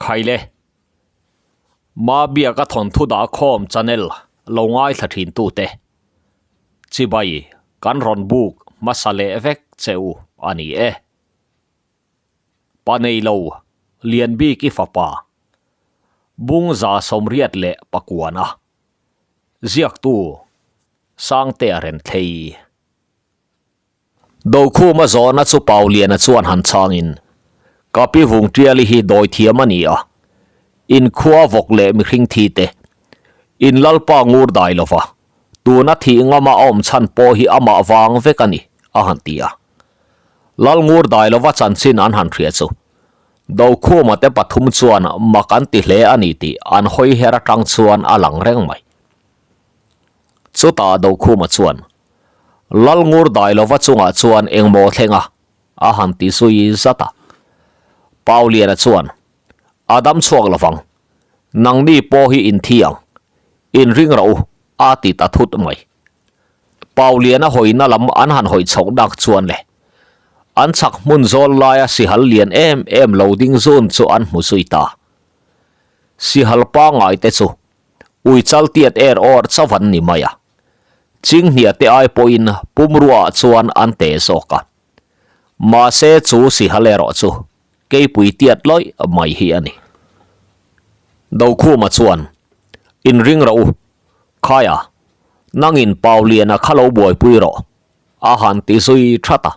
Khaile. Mabiaka thawnthu dah khawm channel lo ngaithla thin tute. Chibai kan rawn buk hmasa leh vek che u a ni e. Pa neilo Lianbiki fapa Bungza 89 ziaktu Sangtea Renthei. Dokhuma zawhna chu Pauliana chuan han chhangin, Ka pi Vungṭiali hi dawi thiam a ni a, in khua vawk leh mihring thi te, in lalpa ngur dai lo va, tuna thih ngama a awm chhan pawh hi amah vang vek a ni, a han ti a. Lal ngur dai lova chanchin an han hria chu Dokhuma te pathum chuan mak an ti hle a ni tih an hawi her atang chuan a lang reng mai. Chutah Dokhuma chuan, Lalngur Dailova chungah chuan engmaw thleng a? a han ti zui zat a. Pauliana chuan, A dam chhuak lovang, nangni pawh hi in thi ang, in ring rawh u, a ti ta thut mai. Pauliana hawina lam an han hawi chhoh dak chuan le, an chhak hmun zawl laia sihal lian em em lo ding zun chu an hmu zui ta. Sihal pangngai te chu ui chal tiat er awr chauh an ni mai a. Chinghnia te ai pawhin pumruaah chuan an te zawk a. Mahse chu sihal erawh chu keipui tiat lawih mai hi a ni. Dokhuma chuan, Inring rawh u, Khaia, nangin Pauliana kha lo buaipui rawh, a han ti zui that a.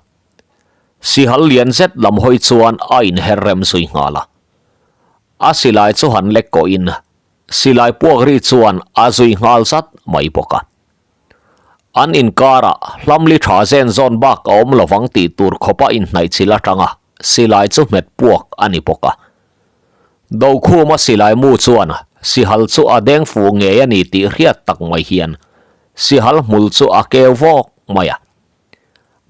Sihal lian zet lam hawi chuan a inher rem zui nghal a. A silai chu han lek kawhin Silai puak ri chuan a zui nghal zat mai bawk a. An inkarah hlamli tha zen zawn bak a awm lovang tih tur khawpa inhnaihchilh atanga silai chu hmet puak a ni bawk a. Dokhuma silai mu chuan sihal chu a deng fuh ngei a ni tih hriat tak mai hian sihal hmul chu a keu vawk mai a.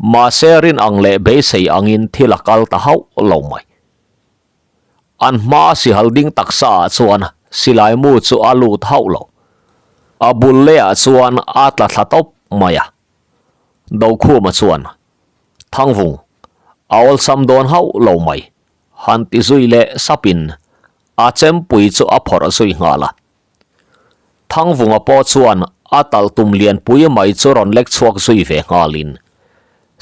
Mahse rin ang leh beisei angin thil a kal ta hauh lo mai. An hmaa sihal ding taksa ah chuan silai mu chu a lut hauh lo. A bul leh ah chuan a tla thla tawp mai a. Dokhuma chuan, Thangvung, a awlsam dawn hauh lo mai, han ti zui leh sapin a chempui chu a phawrh zui nghal a. Thangvunga pawh chuan a talh tum lianpui mai chu rawn lek chhuak zui ve nghalin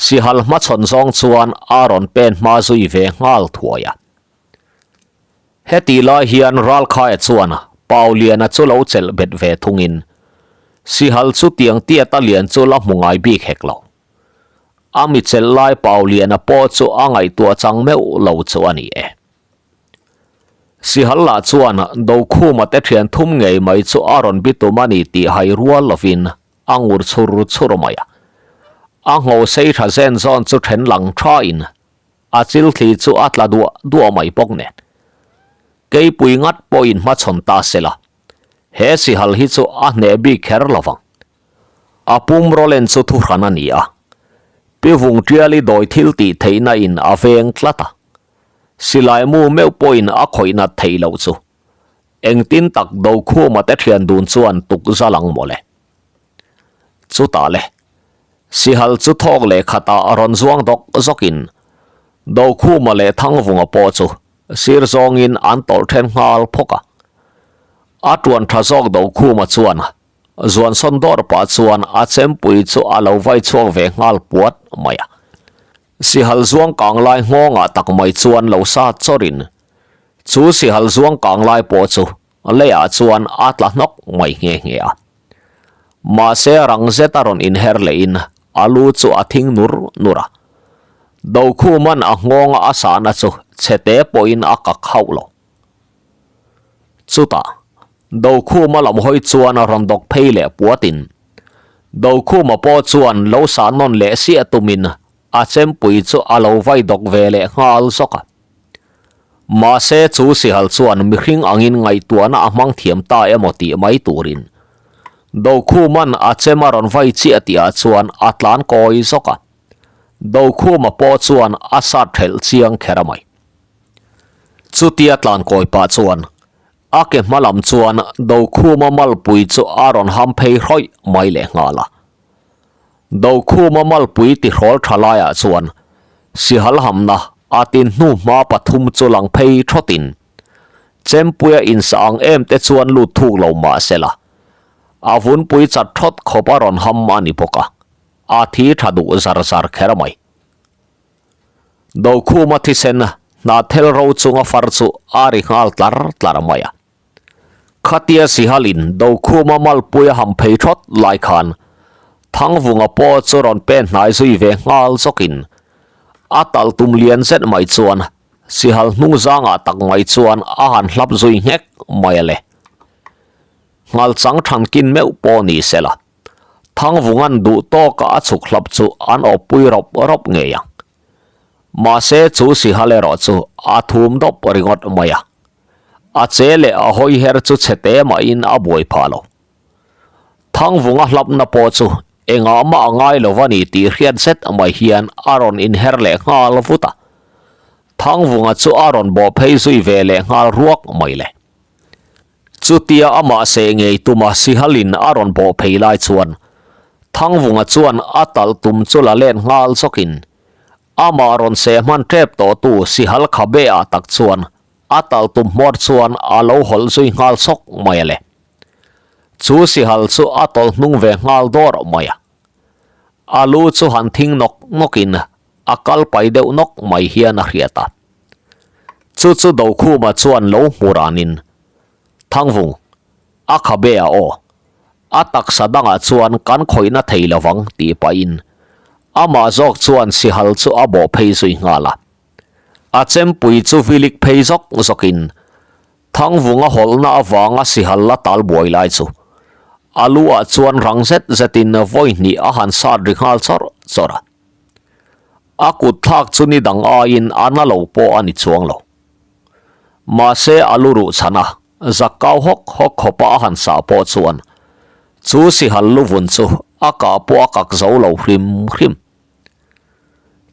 Sihal hmachhawn zawng chuan a rawn pen hma zui ve nghal thuai a. Hetih lai hian Ralkhaia chuan Pauliana chu lo chelh bet ve thungin Sihal chu tiang tiata lian chu la hmu ngai bik hek lo. A mi chelh lai Pauliana pawh chu a ngaihtuah chang meuh lo chu a ni e. Sihal lah chuan Dokhuma te thian thum ngei mai chu a rawn bitum a ni tih hai rual lovin a ngur chhur chhur mai a. A ngho sei tha zen zawn chu then lang thain a chil thli chu a tla duah duah mai bawk nen. Keipui ngat pawhin hmachhawn ta se la, he sihal hi chu a hneh bik kher lovang. A pum rawlen chu thuhran a ni a, Pi Vungṭiali dawi thil tih theihna in a veng tlat a. Silai mu meuh pawhin a khawih nat theih loh chu. Engtin tak Dokhuma te thian dun chuan tuk zal ang mawle. Chutah le, Sihal chu thawk leh khatah a rawn zuang dawk zawkin Dokhuma leh Thangvunga pawh chu sir zawngin an tawlh then nghal phawk a. A tuan tha zawk Dokhuma chuan zuansawn dawr pah chuan a chempui chu a lo vai chhuak ve nghal puat mai a. Sihal zuang kang lai nghawngah tak mai chuan lo sa chawrin chu sihal zuang kang lai pawh chu leiah chuan a tla hnawk mai nghe nghe a. Mahse rang zet a rawn inher lehin a lu chu a thing nur nur a. Dokhuman a nghawnga a sahna chu chhete pawhin a kak hauh lo. Chutah Dokhuma lam hawi chuan a rawn dawk phei leh puatin Dokhuma pawh chuan lo sah nawn leh siah tumin a chempui chu a lo vai dawk ve leh nghal zawk a. Mahse chu sihal chuan mihring angin ngaihtuahna a hmang thiam ta emaw tih mai turin Dokhuman a chem a rawn vai chiah tihah chuan a tlan kawi zawk a. Dokhuma pawh chuan a sat thelh chiang kher a mai. Chutia tlan kawi pah chuan A ke hma lam chuan Dokhuma malpui chu a rawn ham phei hrawih mai leh nghal a. Dokhuma malpui tihrawl tha laiah chuan Sihal hamna a tin hnu hma pathum chu lang phei thawtin. Chempuia insa ang em te chuan lut thuk lo mah sela, a vunpui chat thawt khawp a rawn ham a ni bawk a, a thi tha duh zar zar kher mai. Dokhuma thisen hnathel ro chunga far chu a ri nghal tlar tlar mai a. Khatia Sihalin Dokhuma malpui a ham phei thawt lai khan Thangvunga pawh chu rawn pen hnai zui ve nghal zawkin a tal tum lian zet mai chuan Sihal hnung zangah tak mai chuan a han hlap zui nghek mai a le. Nghal chang thankin meuh pawh ni sela Thangvungan duh tawka a chhuk hlap chu an awppui rawp rawp ngei ang. Mahse chu Sihal erawh chu a thum dawp ringawt mai a. A che leh a hawi her chu chhe te mahin a buai phah lo. Thangvunga hlapna pawh chu engah mah a ngai lo a ni tih hriat zet mai hian a rawn inher leh nghal vut a. Thangvunga chu a rawn bawh phei zui ve leh nghal ruak mai le. Chutia amah seh ngei tuma Sihalin a rawn bawh phei lai chuan Thangvunga chuan a talh tum chu la let nghal zawkin amah rawn seh hman tep tawhtu Sihal khabe ah tak chuan a talh tum hmawr chuan a lo hawlh zui nghal sawk mai a le. Chu Sihal chu a tawlh hnung ve nghal dawr mai a. A lu chu han thing nawk nawkin a kal pai deuh nawk mai hian a hriat a. Chu chu Dokhuma chuan lo hmu ranin, Thangvung, a khabe a aw, a taksa dangah chuan kan khawihna thei lovang tih pahin amah zawk chuan sihal chu a bawh phei zui nghal a. A chempui chu vilik phei zawk zawkin Thangvunga hawlhna avanga sihal la tal buai lai chu a lu ah chuan rang zet zetin vawi hnih a han sat ri nghal chawrh chawrh a. A kut thlak chu ni dang aiin a na lo pawh a ni chuang lo. Mahse a lu ruh chhan a, zak kau hawk hawk khawpa a han sah pawh chuan chu sihal lu vun chu a kah pawh a kak zo lo hrim hrim.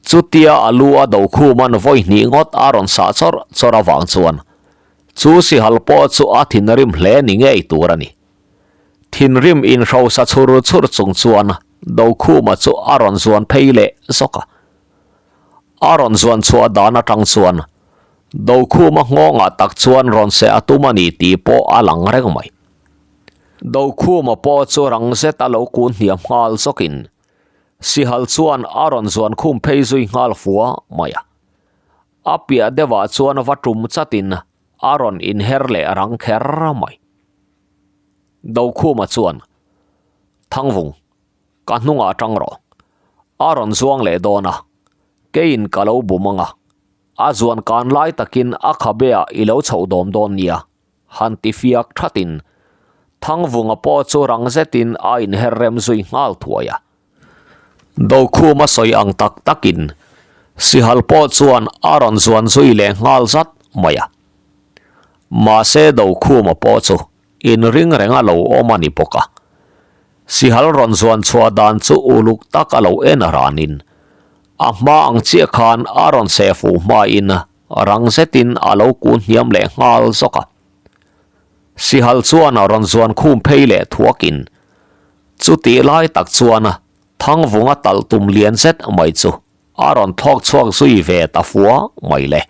Chutia a lu a do khuman vawi hnih ngawt a rawn sah chawrh chawrh avang chuan chu sihal pawh chu a thinrim hle ni ngei tur a ni. Thinrim inhrosa chhur chhur chung chuan Dokhuma chu a rawn zuan phei leh zawk a. A rawn zuan chhuah dan atang chuan Dokhuma nghawngah tak chuan rawn seh a tum a ni tih pawh a lang reng mai. Dokhuma pawh chu rang zet a lo kun hniam nghal zawkin Sihal chuan a rawn zuan khum phei zui nghal fua mai a. A piah deuhah chuan va tum chatin a rawn inher leh rang kher mai. Dokhuma chuan, Thangvung, ka hnungah tang rawh. A rawn zuang leh dawn a, keiin ka lo bum ang a, a zuan kan lai takin a khabeah i lo chhoh dawm dawn nia, han ti fiak thatin Thangvunga pawh chu rang zetin a inher rem zui nghal thuai a. Dokhuma sawi ang tak takin Sihal pawh chuan a rawn zuan zui leh nghal zat mai a. Mahse Dokhuma pawh chu inring reng a lo awm a ni bawk a. Sihal rawn zuan chhuah dan chu uluk tak a lo en ranin a hma ang chiah khan a rawn seh fuh hmain rang zetin a lo kun hniam leh nghal zawk a. Sihal chuan a rawn zuan khum phei leh thuakin chutih lai tak chuan Thangvunga talh tum lian zet mai chu a rawn thlawk chhuak zui ve ta fua mai le.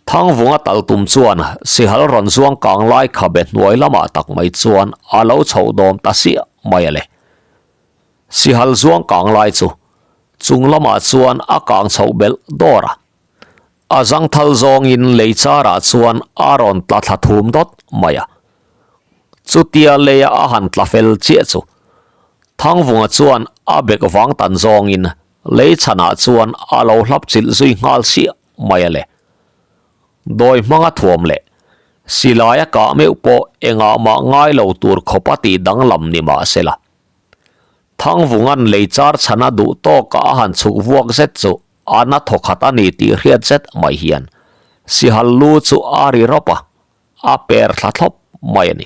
Thangvunga talh tum chuan Sihal rawn zuang kang lai khabe hnuai lamah tak mai chuan a lo chhoh dawm ta siah mai a le. Sihal zuang kang lai chu chung lamah chuan a kang chhoh belh dawr a. A zangthal zawngin lei charah chuan a rawn tla thla thum dawt mai a. Chutia leia a han tla fel chiah chu Thangvunga chuan a bek vang tan zawngin lei chhanah chuan a lo hlap chilh zui nghal siah mai a le. Dawi hmanga thuam leh silaia kah meuh pawh engah mah ngai lo tur khawp a tih danglam ni mah sela. Thangvunga'n lei char chhana duh tawkah a han chhuk vuak zet chu A na thawkhat a ni tih hriat zet mai hian Sihal lu chu a ri rawp a, a per thla thlawp mai a ni.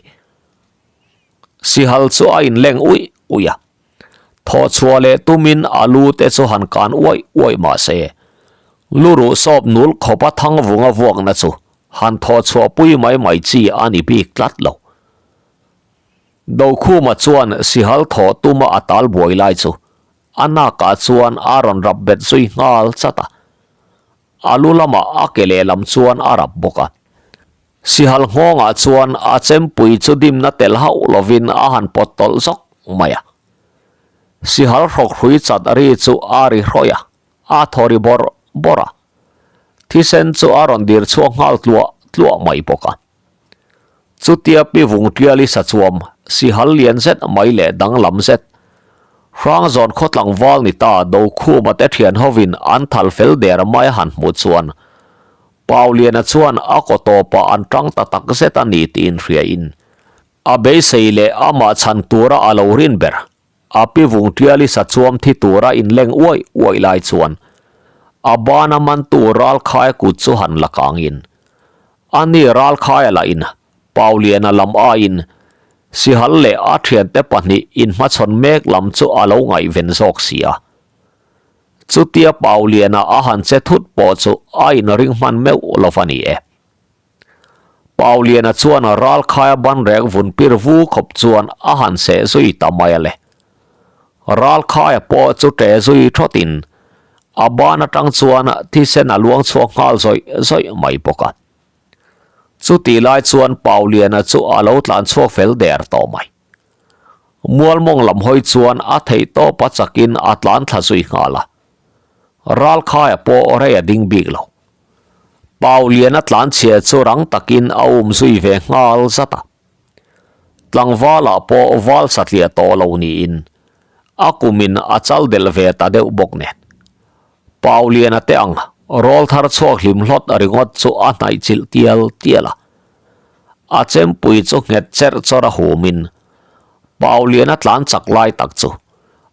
Sihal chu a inleng uih uih a, thawh chhuah leh tumin a lu te chu han kan uaih uaih mah se, lu ruh sawp nul khawpa thangvunga vuakna chu han thawh chhuah pui mai mai chi a ni bik tlat lo. Dokhuma chuan Sihal thawh tuma a tal buai lai chu A nakah chuan a rawn rap bet zui nghal chat a, a lu lamah a ke lehlam chuan a rap bawk a. Sihal nghawngah chuan a chempui chu dimna tel hauh lovin a han pawt tawlh zawk mai a. Sihal hrawkhrui chat ri chu a ri hrawih a, a thaw ri bawrh bawrh a. Thisen chu a rawn dir chhuak nghal tluah tluah mai bawk a. Chutia pi vung tiali sachuam sihal lian zet mai leh danglam zet Hrangzawn khaw tlangval ni ta Dokhuma te thian hovin an thal fel der mai a han hmuh chuan Pauliana chuan a kaw tawpah an tang ta tak zet a ni tih inhriain a beisei leh amah chhan tura a lo rin ber. A pi vung tiali sachuam thi tura inleng uaih uaih lai chuan a bana mantu Ralkhaia kut chu han la kangin a ni Ralkhaia lahin Pauliana lam aiin Sihal leh a thiante pahnih inhmachhawn mek lam chu a lo ngaihven zawk si a. Chutia Pauliana a han che thut pawh chu a inring hman meuh lo va ni e. Pauliana chuan Ralkhaia banrek vun pir vu khawp chuan a han seh zui ta mai a le. Ralkhaia pawh chu ṭe zui thawtin a ban aṭang chuan thisen a luang chhuak nghal zawih zawih mai bawk a. Chutih lai chuan Pauliana chu a lo tlan chhuak fel der tawh mai. Mualmawng lam hawi chuan a theih tawp a chakin a tlan thla zui nghal a. Ralkhaia pawh rei a ding bik lo. Pauliana tlan chhia chu rang takin a um zui ve nghal zat a. Tlangvalah pawh val satliah tawh lo niin a kumin a chal delh ve ta deuh bawk nen. Pauliana te ang rawl thar chhuak hlim hlawt ringawt chu a hnaih chilh tial tial a. A chempui chu nghet cherh chawrh a humin Pauliana tlan chak lai tak chu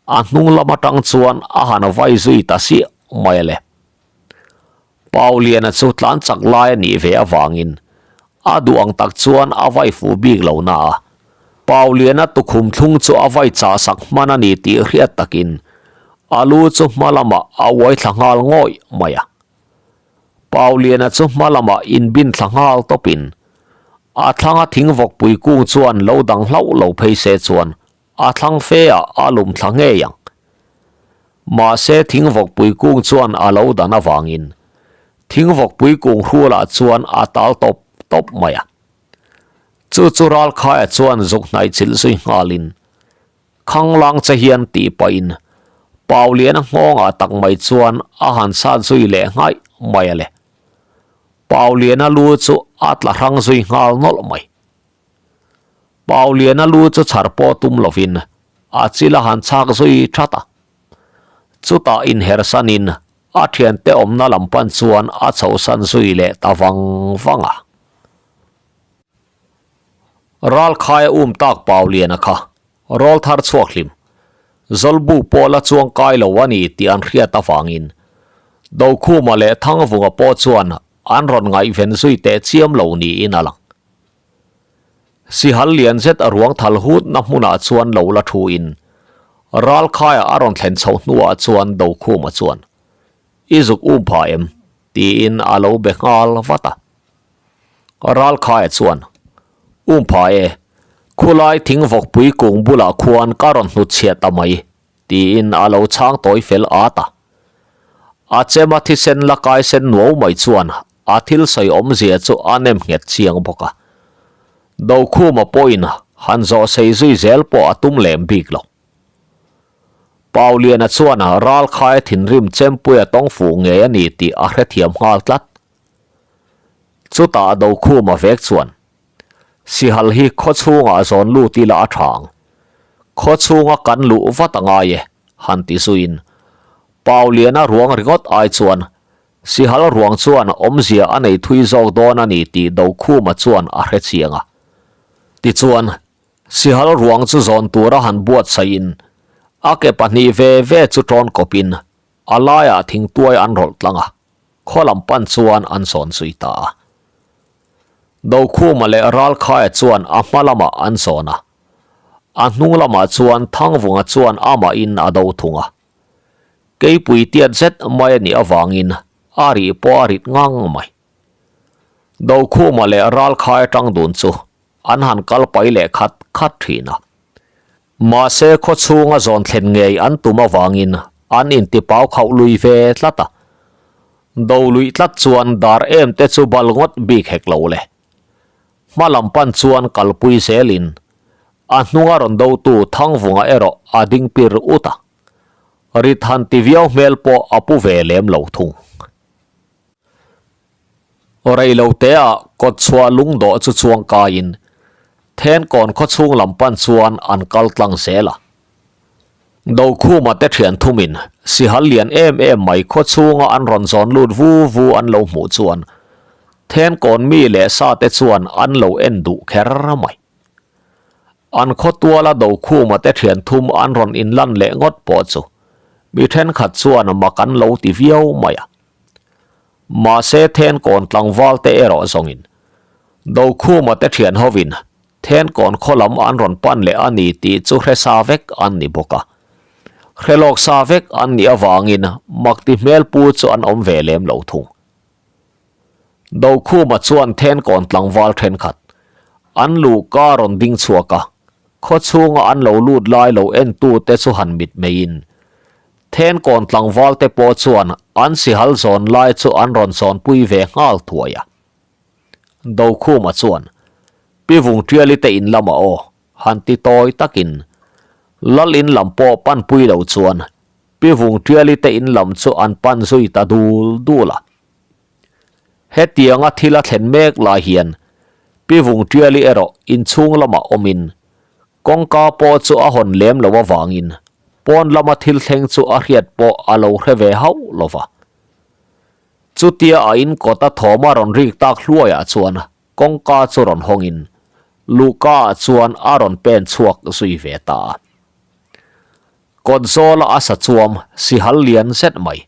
a hnung lam atang chuan a han vai zui ta siah mai a le. Pauliana chu tlan chak lai a nih ve avangin a duh ang tak chuan a vai fuh bik lo na a. Pauliana tukhum thlung chu a vai chah sak hman a ni tih hriat takin a lu chu hma lamah a uai thla nghal ngawih mai a. Pauliana chu hma lamah inbin thla nghal tawpin a thlanga thingvawkpui kung chuan lo dang hlauh lo phei se chuan A thlang fe ah a lum thla ngei ang. Mahse thingvawkpui kung chuan a lo dan avangin thingvawkpui kung hrualah chuan a tal tawp tawp mai a. Chu chu Ralkhaia chuan zuk hnaih chilh zui nghalin Khanglang che hian tih pahin Pauliana nghawngah tak mai chuan a han sat zui leh nghaih mai a le. Pauliana lu chu a tla hrang zui nghal nawlh mai. Pauliana lu chu chhar pawh tum lovin a chil a han chhak zui that a. Chutah inhersanin a thiante awmna lam pan chuan a chhohsan zui leh ta vang vang a. Ralkhaia um tak Pauliana kha rawl thar chhuak hlim, Zawlbu pawh la chuang kai lo a ni tih an hriat avangin Dokhuma leh Thangvunga pawh chuan an rawn ngaihven zui teh chiam lo niin a lang. Sihal lian zet a ruang thal hutna hmunah chuan lo la thu in Ralkhaia a rawn thlen chhoh hnuah chuan Dokhuma chuan, I zuk um pha em? tiin a lo be nghal vat a. Ralkhaia chuan, Um pha e, khulai thingvawkpui kung bulah khuan ka rawn hnutchhiah ta mai, tiin a lo chhang tawi fel at a. A chema thisen la kai sen nuau mai chuan a thil sawi awmzia chu a nem nghet chiang bawk a. Dokhuma pawhin han zawh sei zui zel pawh a tum lem bik lo. Pauliana chuan Ralkhaia thinrim chempuia tawng fuh ngei a ni tih a hrethiam nghal tlat. Chutah Dokhuma vek chuan, Sihal hi khaw chhungah zawn lut ila a tha ang. Khaw chhunga kan luh vat a ngai e, han ti zuiin Pauliana ruang ringawt ai chuan Sihal ruang chuan awmzia a nei thui zawk dawn a ni tih Dokhuma chuan a hre chiang a. Tichuan, Sihal ruang chu zawn tura han buatsaihin a ke pahnih ve ve chu tawn kawpin a laiah thingtuai an rawlh tlang a, khaw lam pan chuan an zawn zui ta a. Dokhuma leh Ralkhaia chuan a hma lamah an zawn a, a hnung lamah chuan Thangvunga chuan amahin a do thung a. Keipui tiat zet mai a nih avangin a rih pawh a rit ngang mai. Dokhuma leh Ralkhaia tang dun chu an han kal pai leh khat khat thin a. Mahse khaw chhunga zawn thlen ngei an tum avangin an intipau khauh lui ve tlat a. Do luih tlat chuan dar em te chu bal ngawt bik hek lo le. Hma lam pan chuan kalpui zelin a hnunga rawn dotu Thangvunga erawh a ding pir ut a. Rit han ti viau hmel pawh a pu ve lem lo thung. Rei lo teah kawt chhuah lungdawh chu chuang kaiin Thenkawn khawchhung lam pan chuan an kal tlang zel a. Dokhuma te thian thumin sihal lian em em mai khawchhunga an rawn zawn lut vu vu an lo hmuh chuan Thenkawn mi leh sa te chuan an lo en duh kher mai. An khawtuala Dokhuma te thian thum an rawn inlan leh ngawt pawh chu mi thenkhat chuan mak an lo ti viau mai a. Mahse Thenkawn tlangval te erawh zawngin Dokhuma te thian hovin Thenkawn khaw lam an rawn pan leh a ni tih chu hre sa vek an ni bawk a. Hre lawk sa vek an nih avangin makti hmel pu chu an awm ve lem lo thung. Dokhuma chuan Thenkawn tlangval thenkhat an luhka rawn ding chhuak a, khaw chhunga an lo lut lai lo entu te chu han mit meiin Thenkawn tlangval te pawh chuan an sihal zawn lai chu an rawn zawnpui ve nghal thuai a. Dokhuma chuan, Pi Vungṭiali te in lamah aw, han ti tawi takin Lal in lam pawh panpui lo chuan Pi Vungṭiali te in lam chu an pan zui ta dul dul a. Hetianga thil a thlen mek lai hian Pi Vungṭiali erawh inchhung lamah awmin kawngka pawh chu a hawn lem lo avangin pawn lama thil thleng chu a hriat pawh a lo hre ve hauh lo va. Chutia a in kawta thawm a rawn rik tak hluaiah chuan kawngka chu rawn hawngin luhkaah chuan a rawn pen chhuak zui ve ta a. Kawt zawla a sa chuam sihal lian zet mai,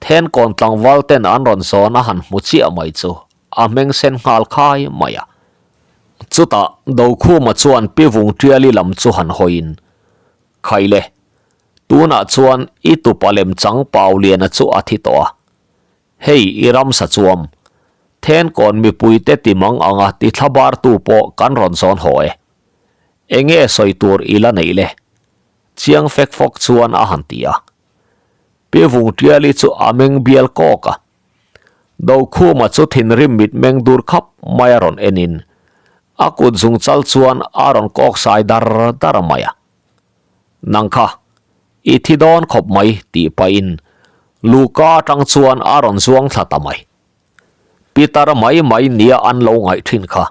Thenkawn tlangval ten an rawn zawn a han hmu chiah mai chu a hmeng sen nghal khai mai a. Chutah Dokhuma chuan Pi Vungṭiali lam chu han hawiin, Khaile, tunah chuan i tupa lem chang Pauliana chu a thi tawh a, hei i ramsa chuam, Thenkawn mipuite timang anga ti thlabartu pawh kan rawn zawn haw e. Enge sawi tur i la neih le? Chiang fek fawk chuan a han ti a. Pi Vungṭiali chu a meng bial kawk a. Dokhuma chu thinrim mit meng dur khap mai a rawn enin a kut zung chal chuan a rawn kawk sai dar dar mai a. Nang kha, i thi dawn khawp mai tih pahin Luka atang chuan a rawn zuang thla ta mai. Pitar mai mai nia an lo ngaih thin kha.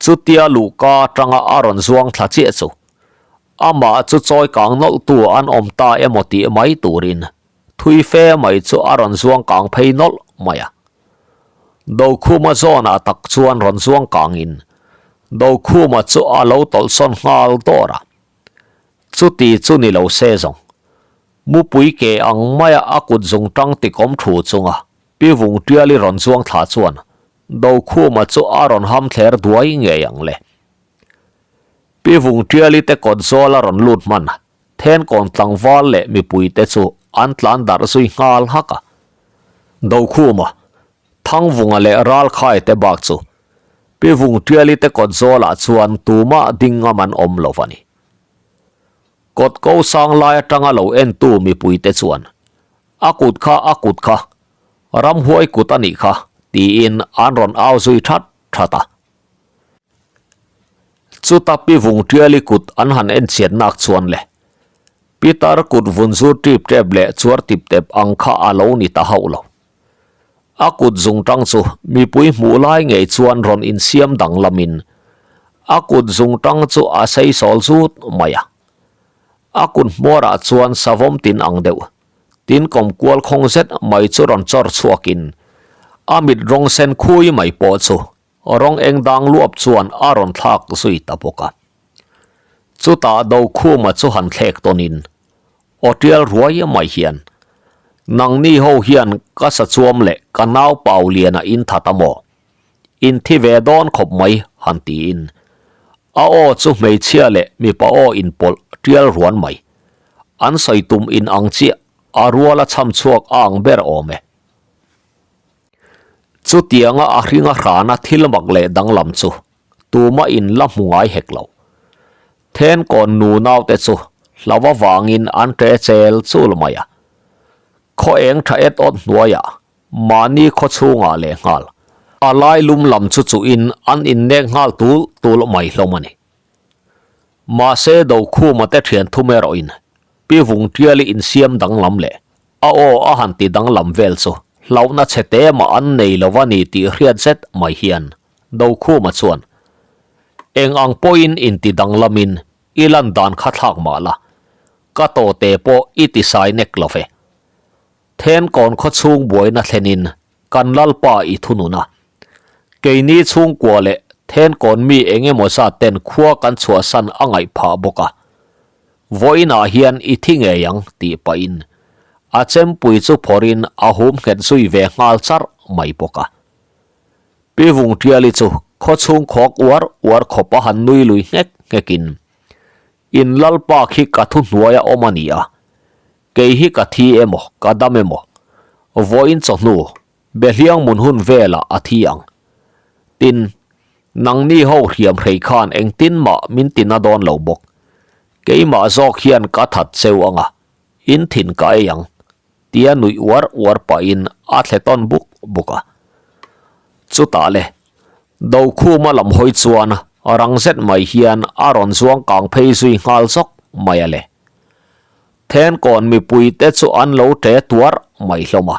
Chutia luhka atanga a rawn zuang thla chiah chu amah chu chawi kang nawlh tu an awm ta emaw tih mai turin thui fe mai chu a rawn zuang kang phei nawlh mai a. Dokhuma zawnah tak chuan rawn zuang kangin Dokhuma chu a lo tawlhsawn nghal dawr a. Chuti chu ni lo se zawng. Mupui ke ang maia a kut zung tang tikawm thu chunga Pi Vungṭiali rawn zuang thla chuan Dokhuma chu a rawn ham thler duai ngei ang le. Pi Vungṭiali te kawt zawl a rawn lut hman Thenkawn tlangval leh mipui te chu an tlan darh zui nghal hak a. Dokhuma, Thangvunga leh Ralkhai te bak chu Pi Vungṭiali te kawt zawlah chuan tumah ding ngam an awm lo a ni. Kawt ko sang lai atanga lo entu mipuite chuan, A kut kha, a kut kha, ramhuai kut a nih kha, tiin an rawn au zui that that a. Chuta Pi Vungṭiali kut an han en chian nak chuan le, Pitar kut vun zur ṭip ṭep leh chuar tip tep ang kha a lo ni ta hauh lo. A kut zungṭang chu mipui hmuh lai ngei chuan rawn insiam danglamin a kut zungṭang chu a sei sawl zut mai a. A kut hmuarah chuan savawm tin ang deuh, tin kawm kual khawng zet mai chu rawn chawr chhuakin a mit rawng sen khui mai pawh chu rawng eng dang luap chuan a rawn thlak zui ta bawk a. Chutah Dokhuma chu han thlek tawnin Aw tial ruai mai hian, Nangni ho hian ka sachuam leh ka nau Pauliana in that a maw? In thi ve dawn khawp mai, han tiin. A aw chu hmeichhia leh mipa aw inpawlh tial ruan mai. An sawi tum in ang chiah, a ruala chham chhuak a ang ber awm e. Chutianga a hringa hrana thil mak leh danglam chu tuma in la hmu ngai hek lo. Thenkawn nu naute chu hlau avangin an ṭe chel chul mai a. Khaw eng ṭha et awt hnuaiah mahni khaw chhungah leh nghal. A lai lum lam chu chuhin an innek nghal tul tul mai hlawm a ni. Mahse Dokhuma te thian thum erawhin Pi Vungtiali insiam danglam leh a aw a han ti danglam vel chu hlauhna chhe te mah an nei lo a ni tih hriat zet mai hian Dokhuma chuan eng ang pawhin inti danglamin i lan dan kha thlak mah la, ka tawte pawh i ti sai nek lo ve. Thenkawn khawchhung buaina thlenin kan Lalpa i thunun a. Keini chhungkua leh Thenkawn mi eng emaw zat ten khua kan chhuahsan a ngaih phah bawk a. Vawiinah hian i thi ngei ang tih pahin a chempui chu phawrhin a hum nghet zui ve nghal charh mai bawk a. Pi Vungtiali chu khawchhung khawk uar uar khawp a han nui lui nghek nghekin, In Lalpa khi ka thuhnuai a awm a ni a, Kei hi ka thi emaw, ka dam emaw, vawiin chawhnu, Behliang mun hun velah a thi ang. Tin, nangni ho hriam hrei khan engtin mah min ti na dawn lo bawk. Keimah zawk hian ka that cheu ang a, in thin ka ei ang, tia nuih uar uar pahin a thle tawn buk buk a. Chutah le, Dokhuma lam hawi chuan rang zet mai hian a rawn zuang kang phei zui nghal zawk mai a le. Thenkawn mipuite chu an lo ṭe tuar mai hlawm a.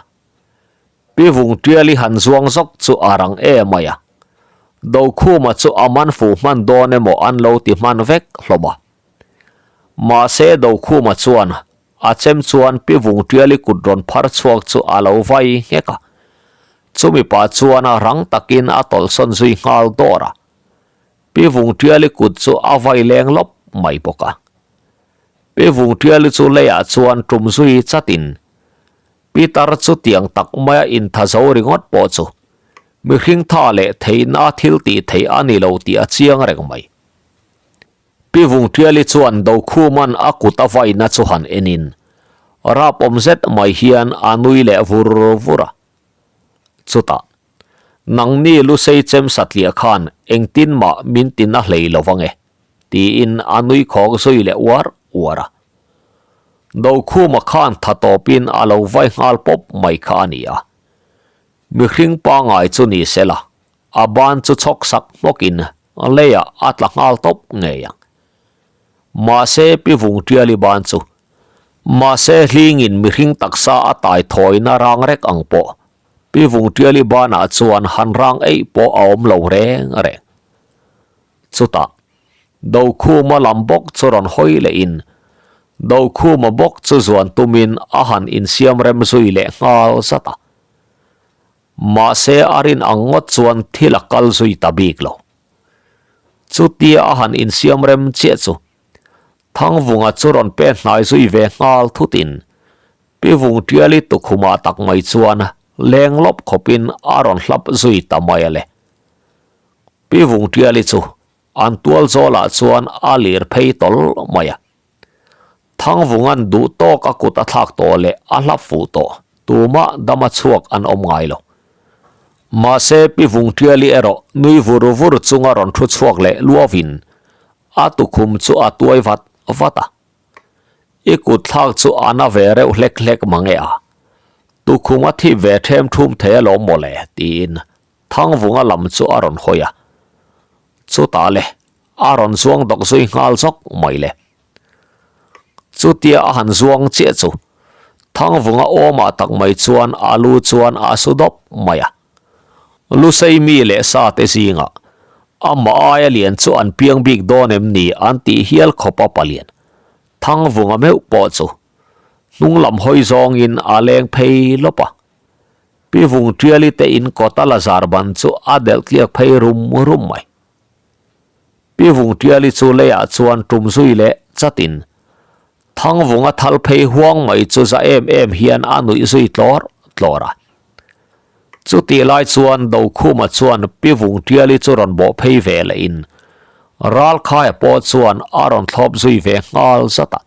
Pi Vungṭiali han zuang zawk chu a rang em mai a. Dokhuma chu a man fuh hman dawn emaw an lo ti hman vek hlawm a. Mahse Dokhuma chuan a chem chuan Pi Vungṭiali kut rawn phar chhuak chu a lo vai nghek a. Chumi pah chuan rang takin a tawlhsawn zui nghal dawr a. Pi Vungṭiali kut chu a vai leng lawp mai bawk a. Pi Vungṭiali chu leiah chuan ṭum zui chatin Peter chu tiang tak maia intha zo ringawt pawh chu mihring tha leh theihna thil tih theih a ni lo tih a chiang reng mai. Pi Vungṭiali chuan Dokhuman a kut a vaina chu han enin rap awm zet mai hian a nui leh vur vur a. Chutah, Nangni Lusei chem satliah khan engtin mah min ti na hlei lo vang e, tiin a nui khawk zui leh uar uar a. Dokhuma khan tha tawpin a lo vai nghal pawp mai kha a ni a. Mihring pangai chu ni se la, a ban chu chhawk sak hmawkin leiah a tla nghal tawp ngei ang. Mahse Pi Vungṭiali ban chu mahse hlingin mihring taksa a tai thawina rang rek ang pawh Pi Vungṭiali banah chuan han rang eih pawh a awm lo reng reng. Chutah, Dokhuma lam bawk chu rawn hawi lehin, Dokhuma bawk chu zuan tumin a han insiam rem zui leh nghal zat a. Mahse a rin ang ngawt chuan thil a kal zui ta bik lo. Chutia a han insiam rem chiah chu Thangvunga chu rawn pe hnai zui ve nghal thutin Pi Vungṭiali tukhumah tak mai chuan leng lawp khawpin a rawn hlap zui ta mai a le. Pi Vungṭiali chu an tual zawlah chuan a lir phei tawl mai a. Thangvunga'n duh tawk a kut a thlak tawh leh a hlap fuh tawh, tumah dama chhuak an awm ngai lo. Mahse Pi Vungṭiali erawh nui vur vur chunga rawn thu chhuak leh luavin a tukhum chu a tuai vat vat a. I kut thlak chu a na ve reuh hlek hlek mang e a, tukhum a thip ve ṭhem ṭhum thei alawm mawle tiin Thangvunga lam chu a rawn hawi a. Chutah le, a rawn zuang dawk zui nghal zawk mai le. Chutia a han zuang chiah chu Thangvunga awmah tak mai chuan a lu chuan a su dawp mai a. Lusei mi leh sa te zingah amah aia lian chu an piang bik dawn em ni an tih hial khawp a palian Thangvunga meuh pawh chu hnung lam hawi zawngin a leng phei lawp a. Pi Vungṭiali te in kawta la zar ban chu a delh tliak phei rum rum mai. Pi Vungṭiali chu leiah chuan ṭum zui leh chatin Thangvunga thal phei huang mai chu za em em hian a nuih zui tlawr tlawr a. Chutih lai chuan Dokhuma chuan Pi Vungṭiali chu rawn bawh phei ve lehin Ralkhaia pawh chuan a rawn thlawp zui ve nghal zat a.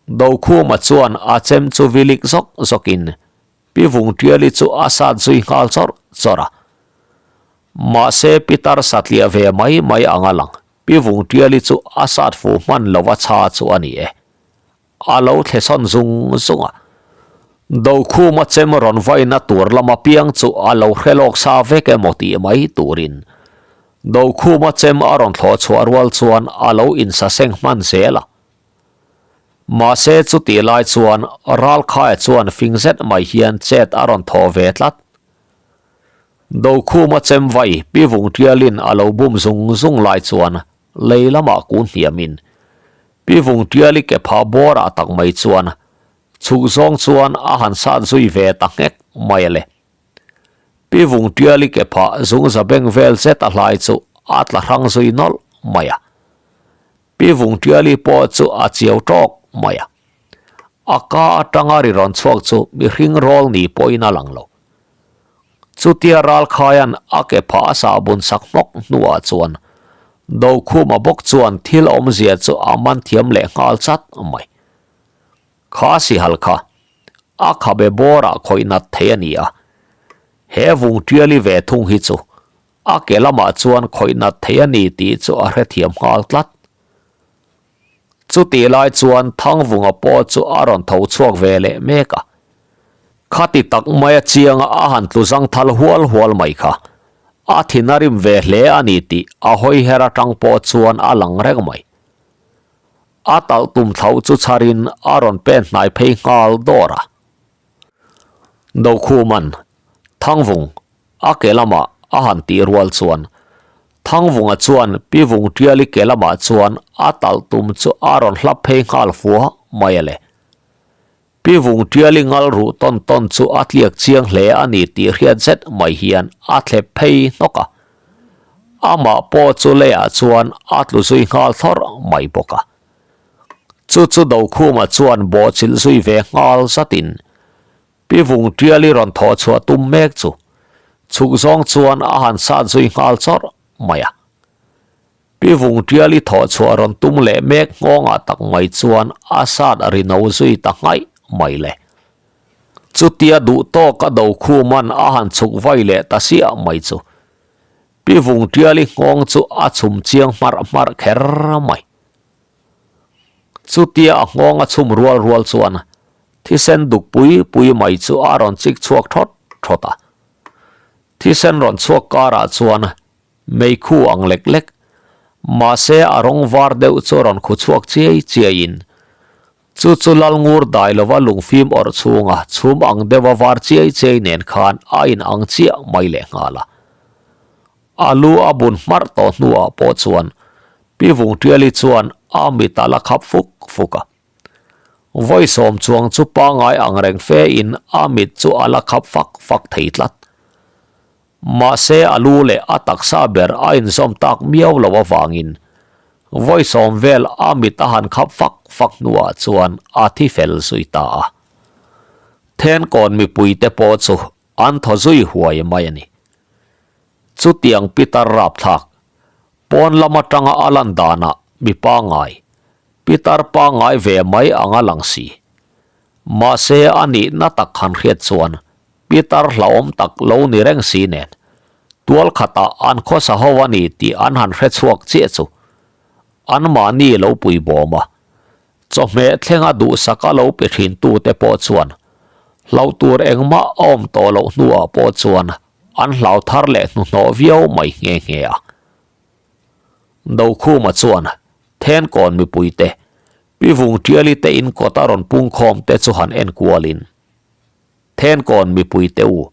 Dokhuma chuan a chem chu vilik zawk zawkin Pi Vungṭiali chu a sat zui nghal chawrh chawrh a. Mahse Pitar satliah ve mai mai ang a lang, Pi Vungṭiali chu a sat fuh hman lo a chha chu a ni e. A lo thle sawn zung zung a. Dokhuma chem rawn vaina tur lama piang chu a lo hre lawk sa vek emaw tih mai turin Dokhuma chem a rawn thlawh chhuah rual chuan a lo insaseng hman zel a. Mahse chutih lai chuan Ralkhaia chuan fing zet mai hian chet a rawn thawh ve tlat. Dokhuma chem vai Pi Vungtialin a lo bum zung zung lai chuan lei lamah kun hniamin Pi Vungtiali ke phah bawrah tak mai chuan chhuk zawng chuan a han sat zui ve ta nghek mai a le. Pi Vungtiali ke phah zung za beng vel zet a hlai chu a tla hrang zui nawlh mai a. Pi Vungtiali pawh chu a chiau tawk mai a. A ka atanga ri rawn chhuak chu mihring rawl ni pawhin a lang lo. Chutia Ralkhaia'n a ke phah a sah bun sak hmawk hnuah chuan Dokhuma bawk chuan thil awmzia chu a man thiam leh nghal chat mai. Kha sihal kha a khabe bawrah khawih nat thei a ni a, he Vungtiali ve thung hi chu a ke lamah chuan khawih nat thei a ni tih chu a hrethiam nghal tlat. Chutih lai chuan Thangvunga pawh chu a rawn tho chhuak ve leh mek a. Khati tak maia chianga a han tlu zang thal hual hual mai kha. A thin a rim ve hle a ni tih a hawi her atang pawh chuan a lang reng mai. A talh tum thlauh chu chharin a rawn pen hnai phei nghal dawr a. Dokhuman, Thangvung, A ke lamah a han tih rual chuan Thangvunga chuan Pi Vungtiali ke lamah chuan a talh tum chu a rawn hlap phei nghal fua mai a le. Pi Vungtiali ngal ruh tawn tawn chu a tliak chiang hle a ni tih hriat zet mai hian a thlep phei hnawk a. Amah pawh chu leiah chuan a tlu zui nghal thlawrh mai bawk a. Chu chu Dokhuma chuan bawhchilh zui ve nghal zatin Pi Vung Tiali rawn thawh chhuah tum mek chu chhuk zawng chuan a han sat zui nghal chawrh mai a. Pi Vung Tiali thawh chhuah rawn tum leh mek nghawngah tak mai chuan a sat ri no zui ta nghaih mai le. Chutia duh tawk a do khuman a han chhuk vai leh ta siah mai chu Pi Vung Tiali nghawng chu a chhum chiang hmarh hmarh kher mai. Chutia a nghawng a chhum rual rual chuan thisen duk pui pui mai chu a rawn chik chhuak thawt thawt a. Thisen rawn chhuak karah chuan meikhu ang lek lek, mahse a rawng var deuh chu rawn khu chhuak chiai chiaiin chu chu Lalngur dai lova lungfim awrh chhunga chhum ang deuha var chiai chiai nen khan a inang chiah mai lehnghal a. A lu a bun hmarh tawh hnuah pawh chuan Pi Vungtiali chuan a mit a la khap fuk fuk a. Vawi sawm chuang chu pangai ang reng fe in a mit chu a la khap fak fak thei tlat. Mahse a lu leh a taksa ber a inzawm tak miau lo avangin vawi sawm vel a mit a han khap fak fak hnuah chuan a thi fel zui ta a. Thenkawn mipuite pawh chu An thaw zui huai mai a ni. Chutiang Pitar rapthlak, pawn lam atanga a lan danah mi pangai, Pitar pangai ve mai anga lang si. Mahse a nihna tak han hriat chuan Pitar hlauhawm tak lo ni reng si nen, tual khatah an khawsa ho a ni tih an han hre chhuak chiah chu anmahni lo pui bawm a, Chawhmeh thlenga duhsaka lo pe thintute pawh chuan hlauh tur engmah a awm tawh loh hnuah pawh chuan an hlau thar leh hnuhnawh viau mai nghe nghe a. Dokhuma chuan Thenkawn mipuite, Pi Vungtiali te in kawta rawn pungkhawm te chu han en kualin, Thenkawn mipuite u,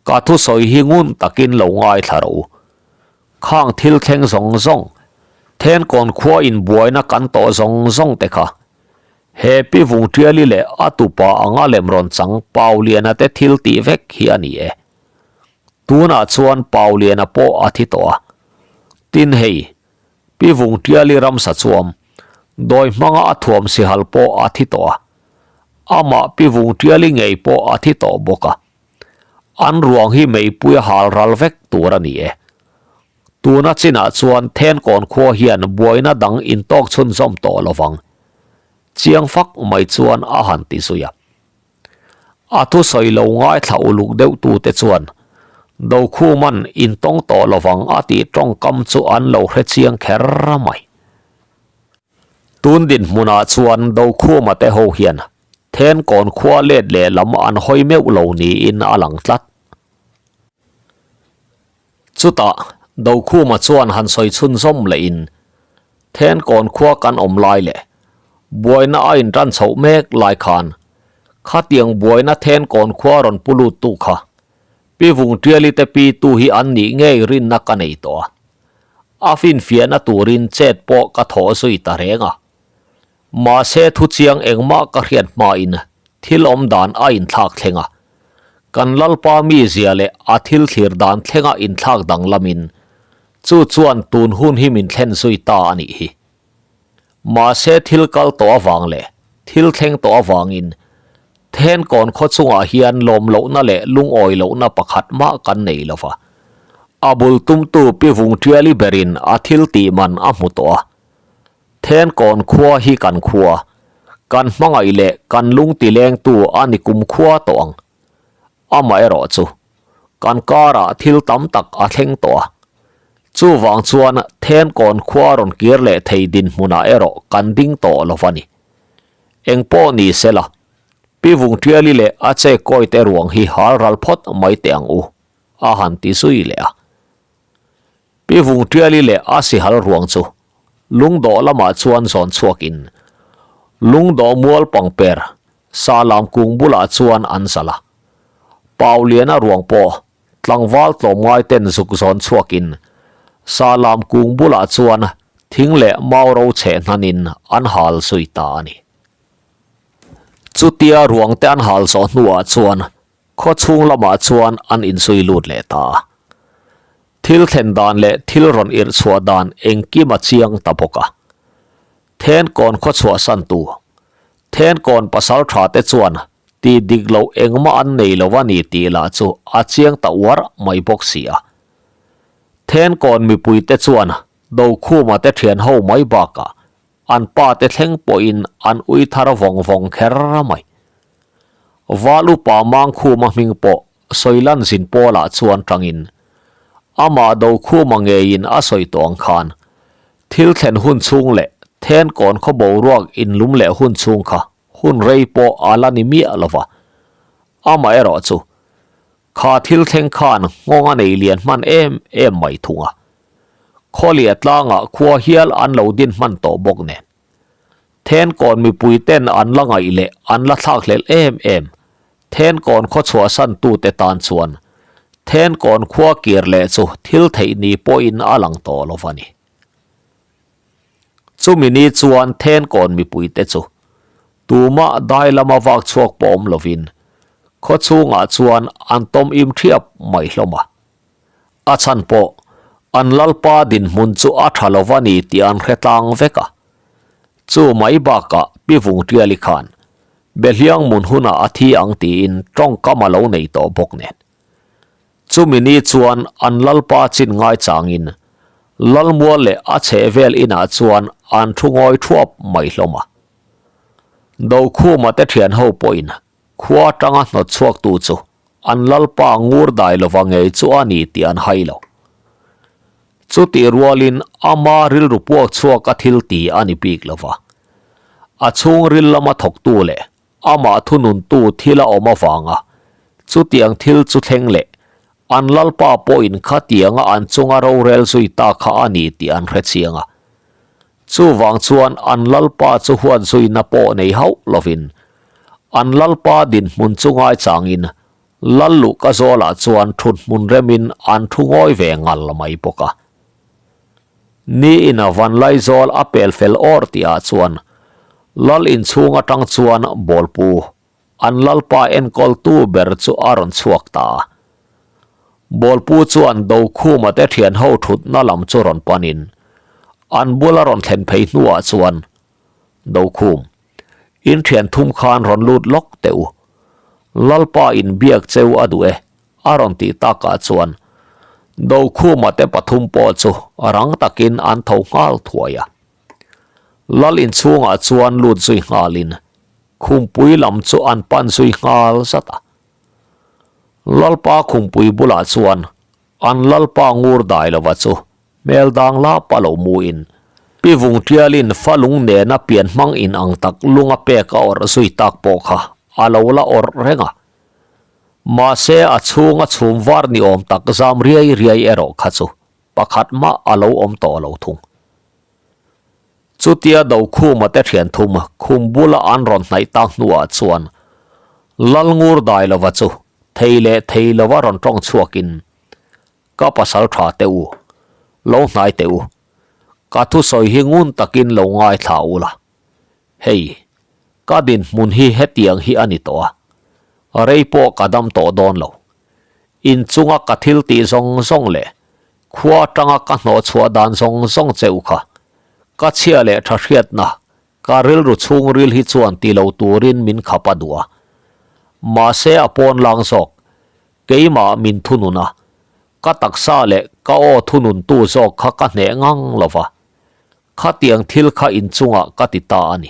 ka thusawi hi ngun takin lo ngaithla rawh u. Khang thil thleng zawng zawng, Thenkawn khua inbuaina kan tawh zawng zawng te kha, he Pi Vungtiali leh a tupa anga lem rawn chang Pauliana te thil tih vek hi a ni e. Tunah chuan Pauliana pawh a thi tawh a. Tin hei, Pi Vungtiali ramsa chuam, dawi hmanga a thuam sihal pawh a thi tawh a. Amah Pi Vungtiali ngei pawh a thi tawh bawk a. An ruang hi meipui a hal ral vek tur a ni e. Tuna chinah chuan Thenkawn khua hian buaina dang intawk chhunzawm tawh lo vang. Chiang fak mai chuan a han ti zui a. A thusawi lo ngaithla uluk deuh tute chuan Dokhuman intawng tawh lo vang a tih tawngkam chu an lo hre chiang kher mai. Tun dinhmunah chuan Dokhuma te ho hian. Thenkawn khua let leh lam an hawi meuh lo niin a lang tlat. Chutah, Dokhuma chuan han sawi chhunzawm lehin, Thenkawn khua kan awm lai leh buaina a intan chhoh mek lai khan khatiang buaina Thenkawn khua rawn pu lut tu kha Pi Vungtiali te pi tu hi an nih ngei rinna ka nei tawh a. A finfiahna turin chet pawh ka thawh zui ta reng a. Mahse thuchiang engmah ka hriat hmain thil awm dan a inthlak thleng a. Kan Lalpa mizia leh a thil thlir dan thlenga inthlak danglamin chu chuan tun hun hi min thlen zui ta a nih hi. Mahse thil kal tawh avang leh thil thleng tawh avangin Thenkawn khaw chungah hian lawm lohna leh lungawi lohna pakhat mah kan nei lo va. A bul tumtu Pi Vungtiali berin a thil tih man a hmu tawh a. Thenkawn khua hi kan khua, kan hmangaih leh kan lung tilengtu a ni kum khua tawh ang. Amaherawh chu, kan karah thil tam tak a thleng tawh a. Chuvang chuan Thenkawn khua rawn kir leh thei dinhmunah erawh kan ding tawh lo va ni. Engpawh ni sela, Pi Vungtiali leh a che kawite ruang hi hal ral phawt mai teh ang u, a han ti zui leh a. Pi Vungtiali leh a sihal ruang chu lungdawh lamah chuan zawn chhuakin lungdawh mual pangper Sahlam kung bulah chuan an zalh a. Pauliana ruang pawh tlangval tlawmngai ten zuk zawn chhuakin Sahlam kung bulah chuan thing leh mau ro cheh hnanin an hal zui ta a ni. Chutia ruangte an hal zawh hnuah chuan Khaw chhung lamah chuan an inzui lut leh ta a. Thil thlen dan leh thil rawn irh chhuah dan engkim a chiang ta bawk a. Thenkawn khaw chhuahsantu, Thenkawn pasal tha te chuan tih dik loh engmah an nei lo a ni tih lah chu a chiang ta uar mai bawk si a. Thenkawn mipuite chuan Dokhuma te thian ho mai bakah An pa te thleng pawhin an ui thar vawng vawng kher mai. Val upa Mangkhuma hming pawh Sawilan zin pawlah chuan tangin amah Dokhuma ngeiin a sawi tawh ang khan thil thlen hun chhung leh Thenkawn khaw boruak inlum leh hun chhung kha hun rei pawh a la ni miah lo va. Amaherawh chu Kha thil thleng khan nghawng a nei lian hman em em mai thung a. Khawliah tlangah khua hial an lo din hman tawh bawk nen. Thenkawn mipui ten an la ngaih leh an la thlak hlelh em em. Thenkawn khaw chhuahsan tute tan chuan Thenkawn khua kir leh chu thil theih ni pawhin a lang tawh lo va ni. Chumi ni chuan Thenkawn mipuite chu tumah dai lama vak chhuak pawh awm lovin khaw chhungah chuan an tawm im thiap mai hlawm a. A chhan pawh an lalpa dinhmun chu a tha lo va ni tih an hre tlang vek a. Chu mai bakah Pi Vungtiali khan Behliang mun hunah a thi ang tiin tawngkam a lo nei tawh bawk nen. Chumi ni chuan an lalpa chin ngaichangin Lalmual leh a chhehvel inah chuan an thu ngawi thuap mai hlawm a. Dokhuma te thian ho pawhin khua atanga hnawt chhuaktu chu an lalpa ngur dai lova ngei chu a ni tih an hai lo. Chutih rualin ama rilru puak chhuak a thil ti a ni bik lova. A chhungril lama thawktu leh Amah thununtu thil a awm avanga chutiang thil chu thleng leh an lalpa pawhin khatianga an chunga rorel zui ta kha a ni tih an hre chiang a. Chuvang chuan an lalpa chu huat zuina pawh nei hauh lovin an lalpa dinhmun chu ngaichangin lal luhka zawlah chuan thuthmun remin an thu ngawi ve ngal mai bawk a. Niin a Vanlaizawl a pel fel awr tihah chuan Lal inchhung atang chuan Bawlpu, an Lalpa enkawltu ber chu a rawn chhuak ta a. Bawlpu chuan Dokhuma te thian ho thutna lam chu rawn panin an bula rawn thlen phei hnuah chuan, Dokhum, in thian thum khan rawn lut lawk teh u. Lalpa in biak cheu a duh e, A rawn tih takah chuan Dokhuma te pathum pawh chu rang takin an tho nghal thuai a. Lal inchhungah chuan lut zui nghalin khumpui lam chu an pan zui nghal zat a. Lalpa khumpui bulah chuan an Lalpa ngur dai lova chu hmel dang lapa lo muin. Pi Vungṭialin fa lung nena pian hmang in ang tak lunga pek a awrh zui tak pawh kha a lo la awrh reng a. Mahse a chhunga chhum var ni awm tak zam riai riai erawh kha chu pakhat mah a lo awm tawh lo thung. Chutia Dokhuma te thian thum khum bula an rawn hnaih tak hnuah chuan Lalngur Dailova chu thei leh thei lova rawn tawng chhuakin Ka pasal tha teh u, lo hnai teh u, ka thusawi hi ngun takin lo ngaithla u la. Hei, ka dinhmun hi hetiang hi a ni tawh a, rei pawh ka dam tawh dawn lo. Inchunga ka thil tih zawng zawng leh khua atanga ka hnawh chhuah dan zawng zawng che u kha, ka chhia leh tha hriatna ka rilru chhungril hi chuan ti lo turin min khap a duh a. Mahse a pawn lang zawk, keimah min thunun a, ka taksa leh ka aw thununtu zawk kha ka hneh ngang lo va. Khatiang thil kha inchungah ka ti ta a ni.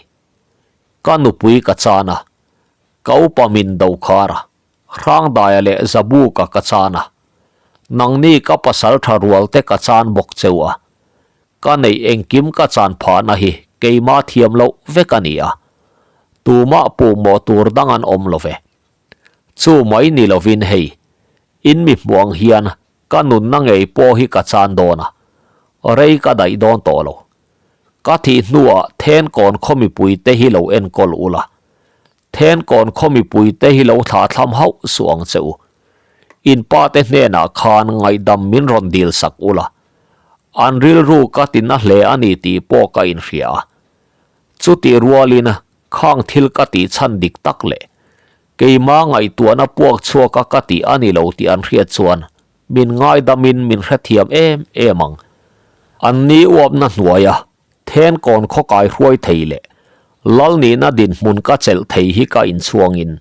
Ka nupui ka chan a, ka upa min do khar a, Hrangdaia leh Zabuka ka chan a, nangni ka pasal tha rual te ka chan bawk cheu a, ka neih engkim ka chan phahna hi keimah thiam loh vek a ni a, tumah puhmawh tur dang an awm lo ve. Chu mai ni lovin hei, in mi hmuh ang hian Ka nunna ngei pawh hi ka chan dawn a, rei ka daih dawn tawh lo. Ka thih hnuah Thenkawn khaw mipuite hi lo enkawl ula, Thenkawn khaw mipuite hi lo thlahthlam hauh suh ang che u. In pate hnenah khan ngaihdam min rawn dil sak ula, an rilru ka ti na hle a ni tih pawh ka inhria a. Chutih rualin khang thil ka tih chhan dik tak leh Keimah ngaihtuahna puak chhuaka ka tih a ni lo tih an hriat chuan min ngaidamin min hrethiam em em ang. An ni uapna hnuaia Thenkawn khawkai hruai thei leh Lal nihna dinhmun ka chelh thei hi ka inchhuangin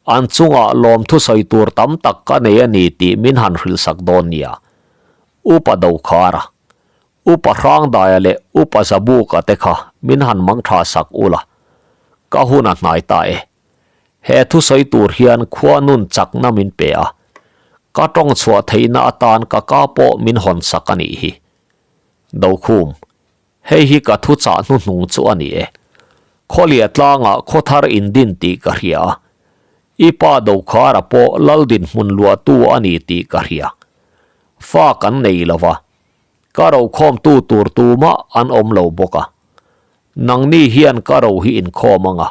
an chungah lawmthu sawi tur tam tak ka nei a ni tih min han hrilhsak dawn nia. Upa Dokhara, Upa Hrangdaia leh Upa Zabuka te kha min han mangtha sak ula, ka hun a hnai ta e. He thusawi tur hian khua nun chakna min pe a, ka tawng chhuah theihna atan ka ka pawh min hawn sak a nih hi. Dokhum, hei hi ka thuchah hnuhnung chu a ni e. Khawliah tlangah khawthar indin tih ka hria a, i pa Dokhara pawh lal dinhmun luahtu a ni tih ka hria. Fa kan nei lo va, ka rokhawmtu tur tumah an awm lo bawk a. Nangni hian ka ro hi inkhawm ang a,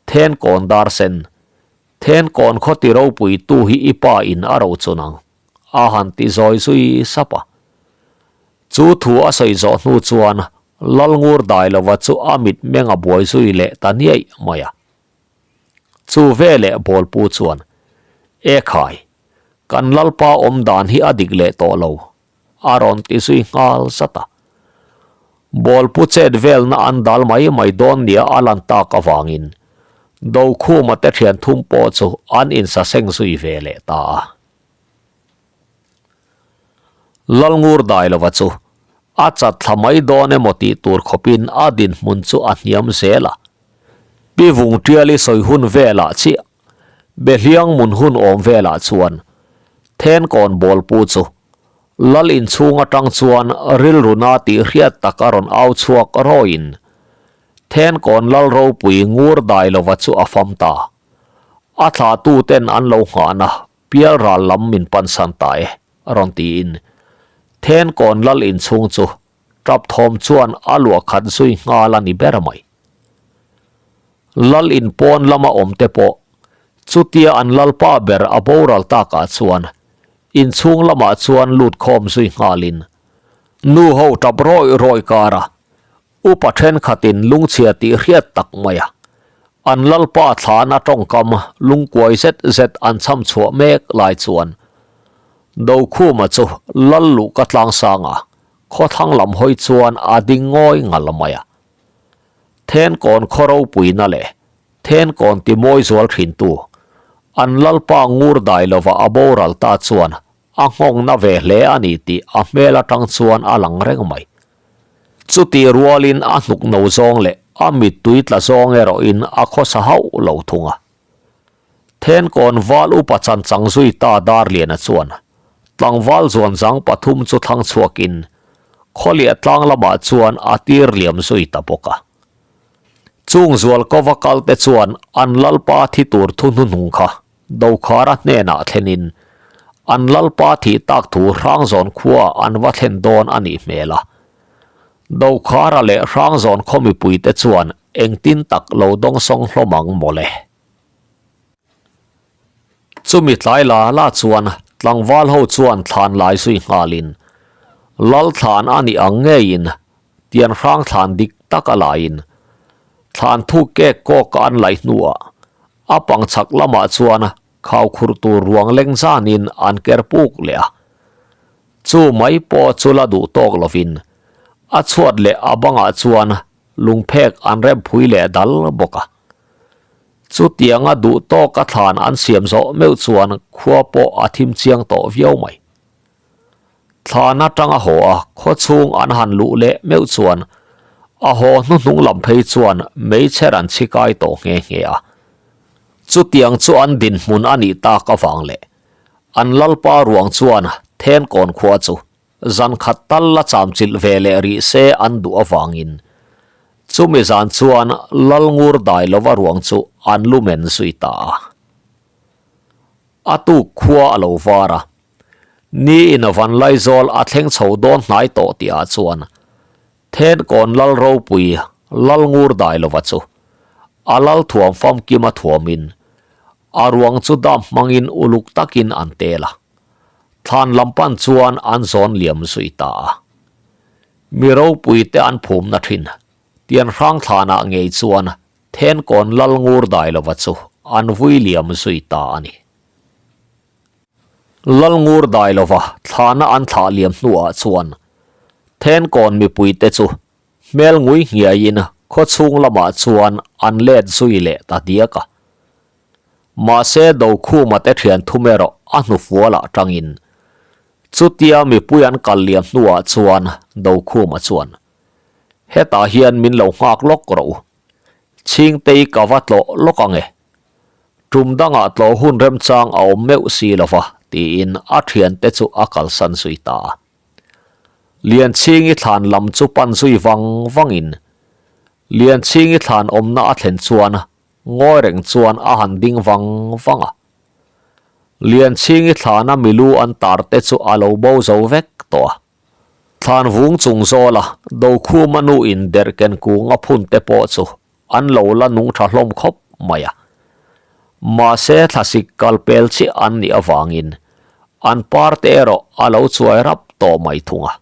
Thenkawn dar sen, Thenkawn khaw ti ropui tu hi i pa in a ro chun ang, a han ti zawi zui sap a. Chu thu a sawi zawh hnu chuan Lalngur Dailova chu a mitmeng a buai zui leh ta niaih mai a. Chu veleh Bawlpu chuan, E khai, kan Lalpa awm dan hi a dik leh tawh lo, a rawn ti zui nghal zat a. Bawlpu chet velna an dal mai mai dawn nia a lan tak avangin Dokhuma te thian thum pawh chu an insaseng zui ve leh ta a. Lalngur Dailova chu a chat thla mai dawn emaw tih tur khawpin a dinhmun chu a hniam zel a. Pi Vungṭiali sawi hun velah chiah Behliang mun hun awm velah chuan Thenkawn Bawlpu chu Lal inchhung atang chuan rilru na tih hriat tak a rawn au chhuak rawiin Thenkawn Lal ropui ngur dai lova chu a fam ta. A thlahtu ten an lo nghahna pialral lam min pansan ta e, rawn tiin Thenkawn Lal inchhung chu tap thawm chuan a luah khat zui nghal a ni ber mai. Lal in pawn lama awm te pawh chutia an lalpa ber a boral takah chuan inchhung lamah chuan lut khawm zui nghalin nu ho tap rawih rawih kara upa thenkhatin lungchhia tih hriat tak mai a an lalpa thlana tawngkam lungkuai zet zet an chham chhuah mek lai chuan Dokhuma chu lal luh ka tlangsang a, khawthlang lam hawi chuan a ding ngawi ngal mai a. Thenkawn khaw ropuina leh Thenkawn ti mawi zual thintu, an lalpa ngur dai lova a boral ta chuan a nghawngna ve hle a ni tih a hmel atang chuan a lang reng mai. Chutih rualin a hnuk no zawng leh a mittui tla zawng erawhin a khawsa hauh lo thung a. Thenkawn val upa chan chang zui ta Darliana chuan tlangval zuanzang pathum chu thlang chhuakin. Khawliah tlang lamah chuan a tir liam zui ta bawk a. Chung zual kova kalte chuan an lalpa thi tur thu hnuhnung kha Dokhara hnenah thlenin an lalpa thih tak thu Hrangzawn khua an va thlen dawn a nih hmel a. Dokhara leh Hrangzawn khaw mipuite chuan engtin tak lo dawngsawng hlawm ang mawle. Chumi tlai la la chuan tlangval ho chuan thlan lai zui nghalin lal thlan a nih ang ngeiin tian hrang thlan dik tak a laiin thlan thuk kek kawk a an laih hnuah a pang chhak lamah chuan khau khur tur ruang leng zanin an ker puk leh a. Chu mai pawh chu la duh tawk lovin a chhuat leh a bangah chuan lungphek an rem phui leh dal bawk a. Chutianga duh tawka thlan an siam zawh meuh chuan khua pawh a thim chiang tawh viau mai. Thlan atang a haw a, khaw chhung an han luh leh meuh chuan a haw hnuhnung lam phei chuan meichher an chhi kai tawh nghe nghe a. Chutiang chu an dinhmun a nih tak avang leh an lalpa ruang chuan Thenkawn khua chu Zan khat tal la cham chilh ve leh rih se an duh avangin chumi zan chuan Lalngur dai lova ruang chu an lu men zui ta a. A tuk khua a lo var a, ni in Vanlaizawl a thleng chho dawn hnai tawh tihah chuan Thenkawn Lal ropui Lalngur dai lova chu a lal thuam famkima thuamin a ruang chu dam hmangin uluk takin an tel a. Thlan lam pan chuan an zawn liam zui ta a. Mi ropui te an phumna thin, tian hrang thlanah ngei chuan Thenkawn lal ngur dai lova chu an vui liam zui ta a ni. Lal ngur dai lova thlana an thlah liam hnuah chuan Thenkawn mipui te chu hmel ngui nghiaiin khaw chhung lamah chuan an let zui leh ta diak a. Mahse Dokhuma te thian thum erawh a hnufualah tangin chutia mipui an kal liam hnuah chuan Dokhuma chuan, Hetah hian min lo nghak lawk rawh u. Chhingtei ka va tlawh lawk ang e. Tum dangah tlawh hun remchang a awm meuh si lo va, tiin a thiante chu a kalsan zui ta a. Lianchhingi thlan lam chu pan zui vang vangin Lianchhingi thlan awmna a thlen chuan Ngawi reng chuan a han ding vang vang a. Lianchhingi thlana milu an tar te chu a lo bo zo vek tawh a. Thlan vung chung zawla Dokhuma nu in derhken kung a phun te pawh chu an lo la nung tha hlawm khawp mai a. Mahse thlasik kal pel chiah an nih avangin an par te erawh a lo chuai rap tawh mai thung a.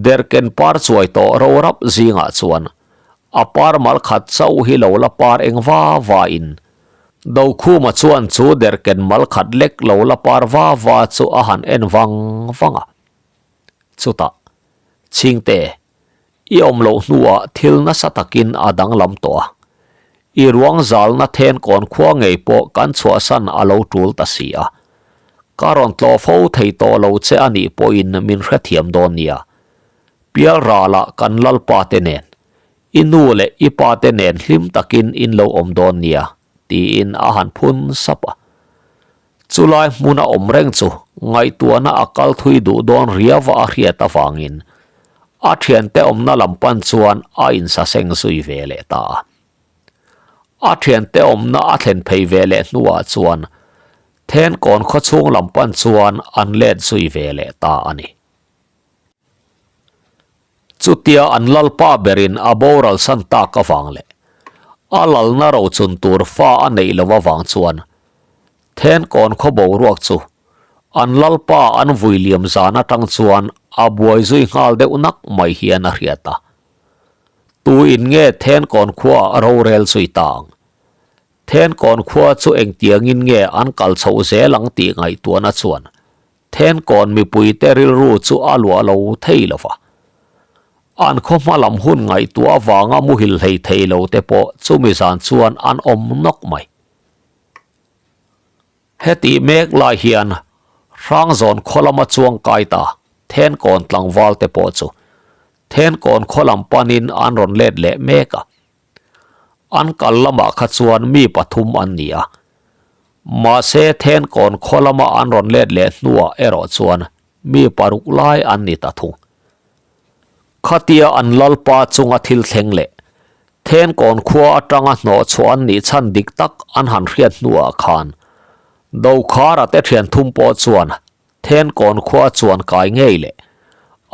Derhken par chuai tawh ro rap zingah chuan a par mal khat chauh hi lo la par eng va va in Dokhuma chuan chu derhken mal khat lek lo la par va va chu a han en vang vang a. Chutah, Chhingte, i awm loh hnuah thil nasa takin a danglam tawh a. I ruang zalna thenkawn khua ngei pawh kan chhuahsan a lo tul ta si a. Ka rawn tlawh fo thei tawh lo che a nih pawhin min hrethiam dawn nia. Pial ralah kan lalpa te nen, i nu leh i pa te nen hlim takin in lo awm dawn nia, tiin a han phun sap a. Chulai hmuna awm reng chu ngaihtuahna a kal thui duh dawn riauva a hriat avangin a thiante awmna lam pan chuan a insaseng zui ve leh ta a. A thiante awmna a thlen phei ve leh hnuah chuan Thenkawn khawchhung lam pan chuan an let zui ve leh ta a ni. Chutia an lalpa berin a boral san tak avang leh a lalna rochun tur fa a neih loh avang chuan Thenkawn khaw boruak chu an lalpa an vui liam zan atang chuan a buai zui nghal deuh nak mai hian a hriat a. Tuin nge Thenkawn khuaah rorel zui ta ang? Thenkawn khua chu engtiangin nge an kal chhoh zel ang tih ngaihtuahna chuan Thenkawn mipuite rilru chu a luah lo thei lo va. An khaw hma lam hun ngaihtuah avanga muhil hlei thei lo te pawh chumi zan chuan an awm nawk mai. Hetih mek lai hian Hrangzawn khaw lama chuang kai ta Thenkawn tlangval te pawh chu Thenkawn khaw lam panin an rawn let leh mek a. An kal lamah kha chuan mi pathum an ni a. Mahse Thenkawn khaw lama an rawn let leh hnuah erawh chuan mi paruk lai an ni ta thung. Khatia an lalpa chunga thil thleng leh Thenkawn khua atanga hnawh chhuah an nih chhan dik tak an han hriat hnuah khan Dokhara te thian thum pawh chuan Thenkawn khua chuan kai ngei leh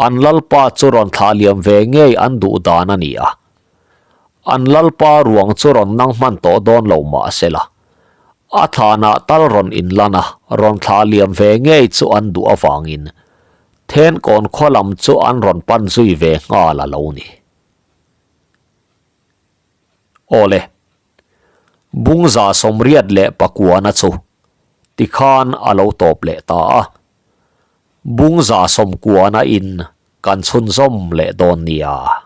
an lalpa chu rawn thlah liam ve ngei an duh dan a ni a. An lalpa ruang chu rawn nang hman tawh dawn lo mah sela, a thlanah tal rawn inlan a, rawn thlah liam ve ngei chu an duh avangin Thenkawn khua lam chu an rawn pan zui ve nghal a lo ni. Awle, Bungza 84 leh pakuana chu tikhan a lo tawp leh ta a, Bungza 90 in kan chhunzawm leh dawn nia.